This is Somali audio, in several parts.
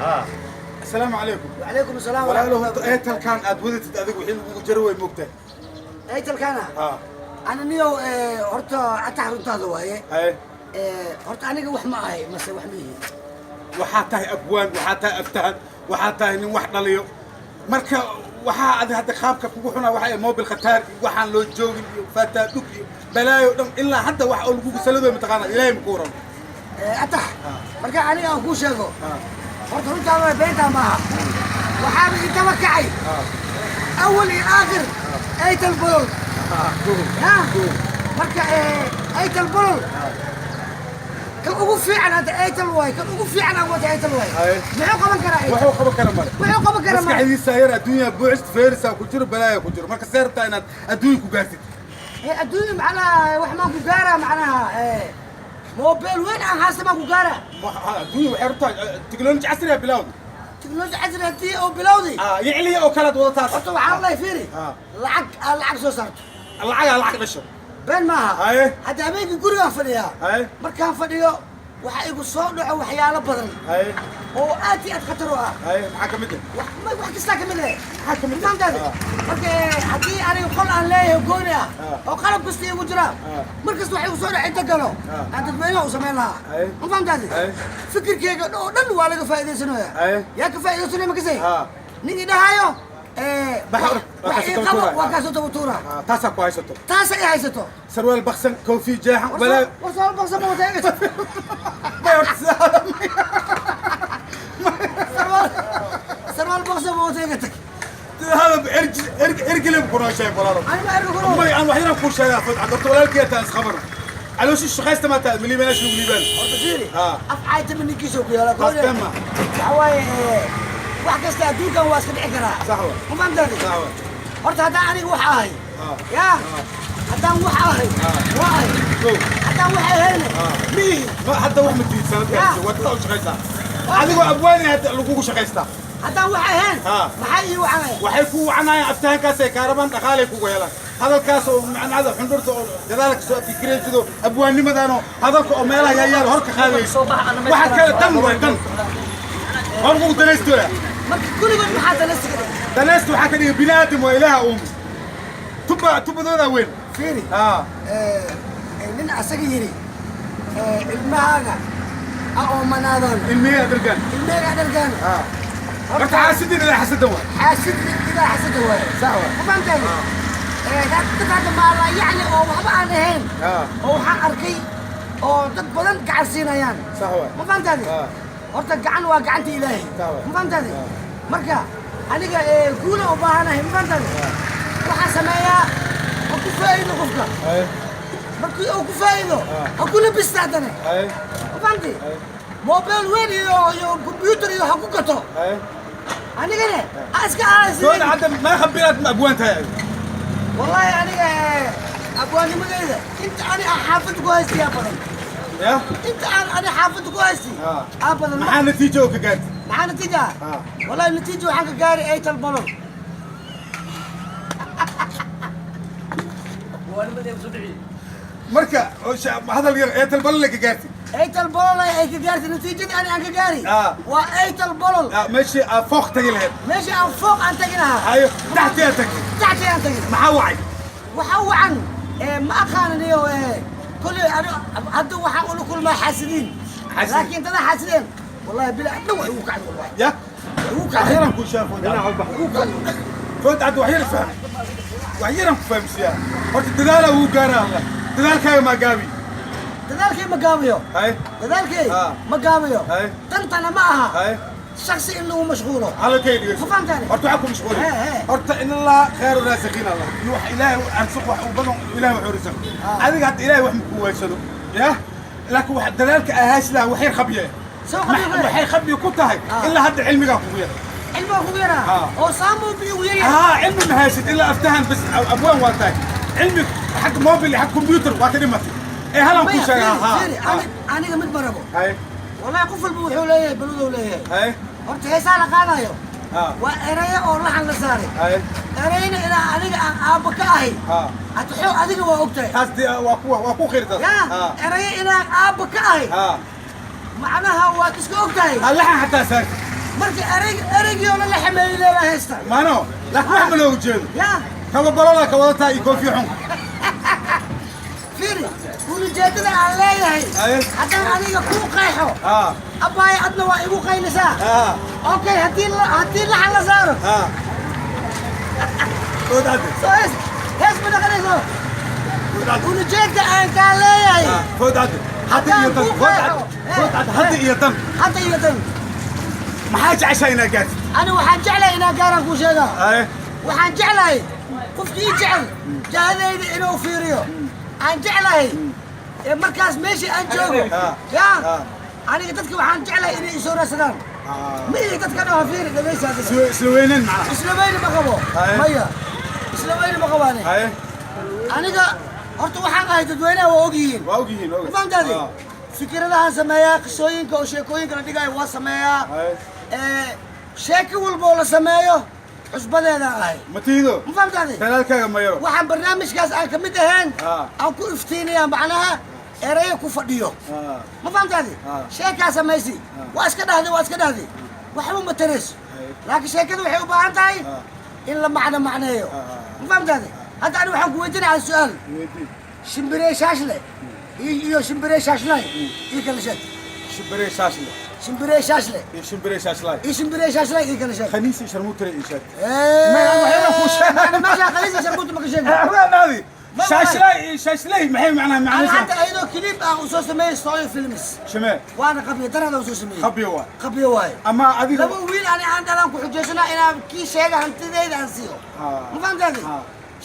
Asalaamu calaykum. Wacalaykum asalaam. Walaalo, horta Airtelkan aad wadatid adigu wixii lagugu jaro way moogtahay. Airtelkana? Ha. Ana niyow, horta atax runtaada waaye. Haye. Horta aniga wax ma ahay mase wax ma yihin? Waxaa tahay abwaan, waxaa tahay aftahan, waxaa tahay nin wax dhaliyo. Marka waxaa adi hadda qaabka kugu xunaa waxa mobil khataar iyo waxaan loo joogin iyo faataa dhug iyo balaayo dhan. Ilaa hadda wax oo lagugu saladoy mataqaana, Ilaahay maku waran. Atax, marka aniga aan kuu sheego, horta runtaada waa, beentaa maaha. Waxaaba intaba kacay awal iyo aakhir Airtel bolol ya. Marka Airtel bolol kan ugu fiican hadda Airtel waay, kan ugu fiican aan wata Airtel waay. Muxuu qaban karaa Airtel? Waxuu qaban kara male. Muxuu qaban karaa male. Maskaxdiisa yar, adduunya buuxist feerisa ku jiro, balaaya ku jiro. Marka see rabtaa inaad adduunya ku gaartid? Adduunya macnaha wax maan ku gaaraa? Macnaha mobile weyn aan haysta maan ku gaaraa? Adduunya waxay rabtaa teknoloji casriya bilawda. Teknoloji casri haddii oo bilowday. Yicliya oo kalead wadataa. Horta waxaan leeyahay, fiiri, lacag aan lacag soo saarto. Lacagaa lacag dhasho. Been maaha. Hadda habeenkii gurigaan fadhiyaa. Markaan fadhiyo waxaa igu soo dhaco waxyaalo badan oo aad iyo aad khatar u ah. Haye, maxaa ka mid ah? Wax kastaa kamid ah. Maxaa ka mid ah? Fahamtaade? Marka haddii aniga qol aan leeyahay gooni ah oo qalab kasta igu jira, mar kasta wax igu soo dhac inta galo aan dadweynaha u samayn lahaa. Ma fahamtaade? Fikirkeyga oo dhan waa laga faa'iidaysanaya. Yaa ka faa'iidaysanaya makasay? Nin idhahaayo waa wax kaasoo ii daba qabo tuuraya. Waa kaasoo daba tuura. Taasaa ku haysato. Taasa i haysato. Sarwaal baksan, koofi jeexan, balaayo. War soo baksan ma wata. May, horta Sarwaal baksan ma wata, iga tag. Hada ergi ergi ergilem kunoo sheeg, walaalo. Ani ma erga kuno. May, aan wax yaraan kuu sheegaa. Fod horta walaalkii taa isqabano, calooshii shaqaysta maa taa miliibanaash lagu liibaan. Horta fiiri, af caaytama ninkiisa ku yaala. Taas been ma. Waxa waaye, wax kasta adduunkan waa iska dhici karaa. Sax wa. Ma fahamtaade? Sax wa. Horta haddaan aniga wax ahay, ya, haddaan wax ahay waa ahay. Go. Haddaan wax ahayna miihi. Ma hadda wax ma tiid sanadkaas waa taa u shaqaysaa adigoo abwaani hadda lagugu shaqaystaa. Haddaan wax ahayn, maxaa ii wacanaya? Waxay ku wacanayaan aftahankaas ay kaarabaan, dhaqaalay kugu helaan, hadalkaas oo macnada xundhurta oo gadaalka soo fikiraysido, abwaanimadan oo hadalka oo meelaha yaayaal hor ka qaadayso. Waxa kale dan way dan hor kugu danaystoya. Marka kulligood maxaa danaysiga dhigay? Danaysta waxaa ka dhigay bini aadam waa Ilaaha uumi tuba tubadoodaa weyn. Fiiri, nin asaga yidhi ilmahaaga ha oomanaadaan. Ilmihii adargaan. Ilmahaaga dhargaan. Horta xaasidin ilaa xasadan waay. Xaasid ilaa xasada waaye. Sax waay. Ma fahamtaade? Dad hadda maala yacni oo waxba aan ahayn oo waxaan arkay oo dad badan gacan siinayaan. Sax waay. Ma fahamtaade? Horta gacan waa gacanta Ilaahay. Sax waay. Ma fahamtaade? Marka aniga guula u baahanahay, ma fahamtaade? Waxaan sameeyaa ha ku faa'iido qofka. Markii uu ku faa'iido ha ku labista haddana. Ma fahamtay? Mobile weyn iyo computer iyo ha ku gato. Anigana ha iska Doona aasi. Hadda meeqa bilaad ma abwaan tahay adiga? Wallahi aniga abwaanimadeyda inta ani aan xaafadda ku haystay yaa badan. Ya. Inta aan ani xaafadda ku haystay aa badan. Maxaa natiijo oo ka gaartay? Maxaa natiija? Wallahi natiija waxaan ka gaaray Airtel bolol. Marka oo hadal yar Airtel bolol ka gaartay. Airtel bolol ay ka gaartay natiijadii ani aan ka gaari waa Airtel bolol. Meeshii aad fooq tagi lahayd. Meeshii aan fooq aan tagi lahaa. Hayo, taxtii aad tagtay. Taxtii aan tagi. Maxaa wacay? Waxaa wacan ma aqaananiyo kolley ani hadda waxaan ula kulmaa xaasidiin. Xaasidiin. Laakiin dada xaasideen wallahi bila dhan wax igu kacday wallahi. Ya. Wax igu wax kacday. yaraan kuu sheego, Wax igu kacday. Food cad, wax yar faham, wax yaraan ku fahamsiiyaa. Horta dadaalaa wuu gaaraa Allah, dadaalkaaga maa gaabi. Dadaalkay ma gaabiyo. Dadaalkay ma gaabiyo. Tantana ma aha shaksi in lagu mashquulo. Hadalkayga dhegeyso. Ma fahamtaani? Horta waxaa ku mashquulin. He, he. Horta in Allah khayru raasiqiin Allah iyo wax Ilaahay arsuq wax uu badan, Ilaahay wuxuu risaq. Adiga hadda Ilaahay wax ma ku weysado ya, laakiin wax dadaalka ahaas laha wax yar khabiye. Soo khabiye ku yahay. Waxay khabiye ku tahay ilaa hadda cilmigaa kugu yar. Cilmiga kugu yaraa. Oo saamuu bi ugu yaryahay. ها علمي ما هاشت الا افتهن بس ابوان واتاي علمي حق موبيل حق كمبيوتر واتني ايه هلا maya كل شيء. fiiri, ها. fiiri, aniga mid ma rabo. هاي. Wallahi qof walba wuxuu leeyahay baluduu leeyahay. هاي. Horta heesaa la qaadayo ها. waa erayo oo laxan la saaray. هاي. Erayna inaa aniga aan aabba ka ahay adxo adiga waa ogtahay. تاس دي واكو واكو خير تاس. Ya. ها. Erayo inaan aabba ka ahay ها. macnaha waad iska ogtahay. اللحن حتى ساكت. Marka erey ereygii oo la xameeyey leedahay heesta. Maano, laakiin wax ma looga jeedo. Ya. Kaba balola ka wadataa iyo koofi xun. Fiiri, ulijeedada aan leeyahay Aye. haddaan adiga kuu qeexo, abbaaya, adna waa igu qaylisaa. Okay, haddii laxan la saaro, Food cadde. Soo hees hees ma dhaqanayso. Food cadde. Ulijeedda aan kaa leeyahay. Food cadde, hadda iyo dan. Food cadde, food cadde, hadda iyo dan. Hadda iyo dan. Maxaa jeceshaa inaad gaartid? Ani waxaan jeclahay inaan gaaraan kuu sheegaa. Waxaan jeclahay qofkii jecel jahadayda inuu fiiriyo aan jeclahay, ee markaas meeshii aan joogo yaa aniga dadka waxaan jeclahay inay isoo raadsadaan. Ma ihi dadka dhaho, fiiri, dhagaysa adiga. Isla weynen macnaha. Isla weyne ma qabo. Maya, isla weyne ma qabo ani. Aniga horta waxaan ahay dadweynaha waa ogyihiin. Waa ogyihiin, og. Ma fahamtaadi? Fikradahaan sameeyaa, qisooyinka oo sheekooyinka la dhigaayo waa sameeyaa. Sheeko walba oo la sameeyo cusbadeedaan ahay. Ma tiido. Ma fahamtaadi? Talaalkaaga ma yaro. Waxaan barnaamijkaas aan ka mid ahayn aan ku iftiinayaa macnaha erayo ku fadhiyo. Ma fahamtaadi? Sheekaa samaysi, waa iska dhahday, waa iska dhahday, waxba ma tarayso. Laakiin sheekada waxay u baahan tahay in la macno macneeyo. Ma fahamtaadi? Hadda ani waxaan ku weydiinayaa su-aal. Weydii. Shimbirey shaashle iyo shimbirey shaashlay iyo kala sheeg. Shimbirey shaashle. Shimbirey shaashle. Iyo shimbirey shaashlay. Iyo shimbirey shaashlay iyo kala sheeg. Khaniisi sharmuutare ii sheeg. Eh, meesha khaniisa sharmuuta ma ka sheegin. Naadi shaashlay iyo shaashlay maxay macnaha? Ana Macnaysaa? Hadda ayadoo clip ah uu soo sameeyey Soy Films. Shimee. Waana qabyo darada uu soo sameeyey. Qabyo waa. Qabyo waaye. Ama adiga. Laba wiil ani aan dhalaan ku xujaysanaa inaan kii sheega hantidayda aan siiyo. Ma fahamtaadi?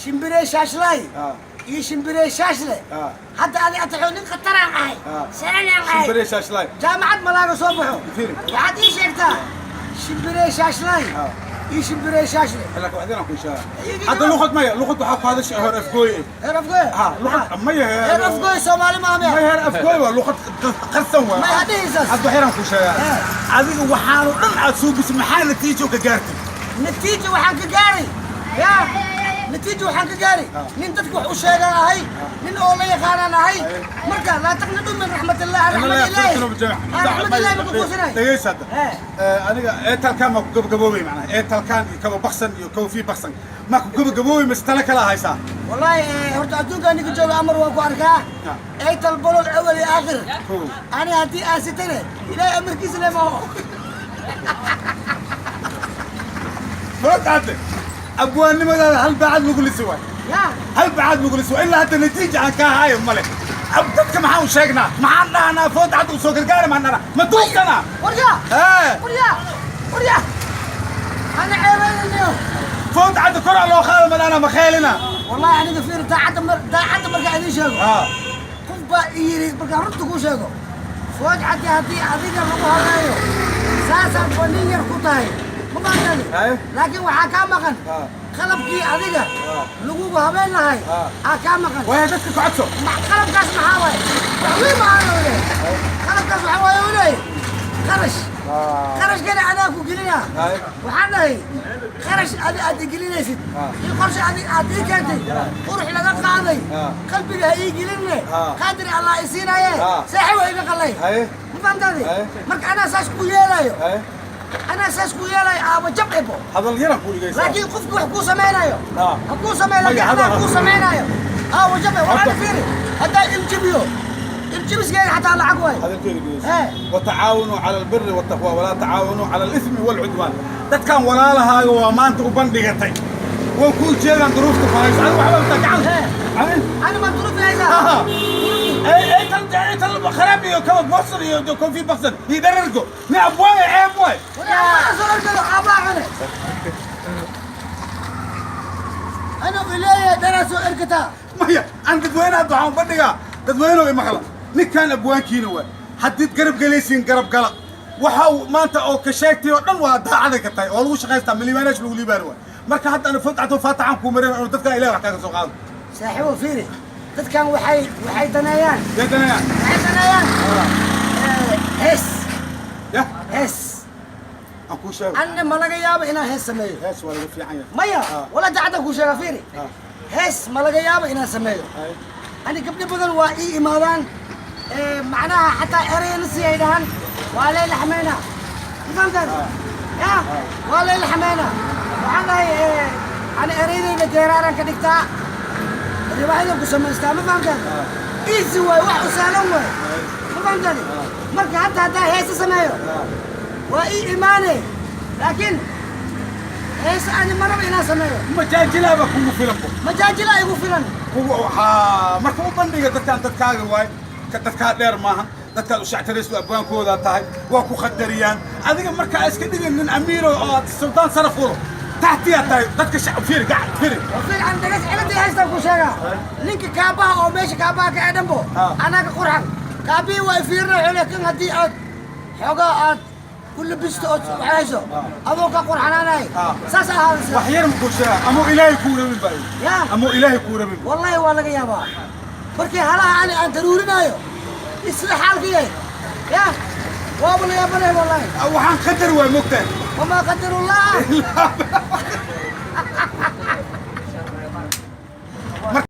Shimbirey shaashlay iyo shimbirey shaashle. Hadda adi ataxo nin khataraan ahay, saranaan ahay. Shimbirey shaashlay. Jaamacad malaaga soo baxo. Fiiri. Waxaad ii sheegtaa shimbirey shaashlay iyo shimbirey shaashle. Laakiin waxdana ku sheega hadda luqad maya, luqad waxaa ku hadashay hor afgooye. Heer afgooy. Ha, luqad maya. Heer afgooy Soomaali ma ma amaya. Heer afgooy waa luqad qarsan waa. Ma hadhihiisaas. Hadda waxyaraan ku sheegaa. Adiga waxaanu dhan aad soo bisay, maxaa natiijo ka gaartay? Natiija waxaan ka gaaray, ya natiija waxaan ka gaaray nin dadka wax u sheegaan ahay, nin oo la yaqaanaan ahay. Marka laa taqnadu min raxmatillah, raxmad ilaahi, raxmad ilaahi ma ku kuusinay. Dhegaysa hadda. Aniga eetalkaan ma ku gabagaboobay macnaha, eetalkaan iyo kaba baksan iyo koofi baksan ma ku gabagaboobay mise tale kala haysaa? Wallahi horta adduunka ninka jooga amar waan ku arkaa. Eytal bolol awal iyo aakhir. Kow. Ani haddii aan sitane ilaahay amarkiisa le maho. Food cadde, abwaannimadaada hal baacad lagu lisi waay. Ya. Hal bacaad lagu lisi waay, ilaa hadda natiija aan kaa haayo male. Dadka maxaan u sheegnaa? Maxaan dhahnaa? Food cadde u soo gargaara maan dhahnaa? Ma duubsanaa? Warya. Ee. Warya, warya, ana ceebaynayo. Food cadde koraa loo qaada ma dhahnaa? Ma kheelina? Wallahi aniga fiir, daacadda mar daacadda markaa idiin sheego, qof baa i yidhi, markaan runta kuu sheego, Food Caddi, haddii adiga lagu hadlayo saasaad ba nin yar ku tahay, ma fahamtadi? Haye. Laakiin waxaa kaa maqan qalabkii adiga lagugu habeyn lahay aa kaa maqan. Waaya, dadka ku codso. Qalabkaas maxaa waaye? Wax weyn ma ahan oo leeyahay qalabkaas. Waxaa waaye uu leeyahay qarash. Qarashkana anaa ku gelinaa. Haye. Waxaan dhahay qarash adi aad igelinaysid iyo qorshe adi aad ii keentay qurux laga qaaday qalbiga ha ii gelinne. Qaadir Allah i siinaye. Saaxib waa iga qalay. Ma fahamtaadi? Haye. Marka anaa saas ku yeelayo. Anaa saas ku yeelayo aaba jab ebo. Hadal yaran ku dhigaysaa. Laakiin qofki wax kuu samaynayo ha kuu sameeyo, laakiin Maya, anaa kuu samaynayo aaba jab e. Waxaana fiiri, haddaa iljibiyo iljibiskeyga xataa lacag waay. Hadalkeeda dhegeyso. Hee. وتعاونوا على البر والتقوى ولا تعاونوا على الاثم والعدوان. Dadkan walaalahaaga waa maanta u bandhigatay, way kuu jeedaan duruufta farayso. Adiga waxba inta gacan. Ani ma duruuf haysaa? Ay ay tan ay tan kharaab iyo kaba boksan iyo kofi baksan iyo dharargo ni abwaan ceeb waay. Soo orgado aabaa cune anuu ileeyahay dharaa soo ergataa. Maya, aan dadweyne hadda waxaan u bandhigaa, dadweynuhu imaqla, ninkaan abwaankiina waay. Haddiid garab gelaysiin, garab gala. Waxa uu maanta oo ka sheegtay oo dhan waa daacaday ka tahay oo lagu shaqaystaa, milyaanash lagu liibaani waay. Marka hadda ana fodcato faataxaan kuu marin oo dadka Ilaah wax kaaga soo qaado. Saaxiibo, fiiri, dadkan waxay daneeyaan. Deedanaya. Waxay daneeyaan hees. Ya. Hees. Aan kuu sheego. Anna ma laga yaabo inaan hees sameeyo. Hees waa lagu fiican yahay. Maya. Wala dacadda kuu sheega, fiiri. Hees ma laga yaabo inaan sameeyo. Ani gabdho badan waa ii imaadaan, macnaha xataa erayna si ay dhahan waa lee laxmayna, ma fahamtaan? Ya waa la ilxameynaa. Waxaan dhahay ani ereydayda geeraaraan ka dhigtaa, riwaayadan ku samaystaa, ma fahamtaan? Easy waay, wax u sahlan waay, ma fahamtaan? Marka hadda haddaa heese sameeyo waa ii imaane, laakiin heese ani maraba inaan sameeyo. Majaajilaaba kugu filan bo. Majaajila igu filan. Kugu waxaa marka u bandhiga dadkaan, dadkaaga waay, ka dadkaa dheer maahan, dadkaad u shactaraysto, abwaankoodaa tahay, waa ku qadariyaan. Adiga marka iska dhigin nin amiiro oo aad sultaan saraf ulo taxtiyaa tahay dadka shacab. Fiiri gacan fiiri. Fiican dhagas ciladii haystaan ku sheegaa. Ninka kaabaha oo meesha kaabaha ka dhanbo anaga qurxan kaabihii waa fiirina, wuxuu leeyahay kan haddii aad xoogaa aad ku labisto ood waxayso adoo ka qurxanaanay saas ahaadaysa. Wax yar makuu sheegaa, amuu Ilaahay kuu rabin baa. Ya. Amuu Ilaahay kuu rabin. Wallahi waa laga yaabaa markii halaha ani aan daruurinaayo isla xaalka yahay, ya waaba la yaabanay wallahi. Waxaan qadar waay, mogtahay. Wamaa qadarullah.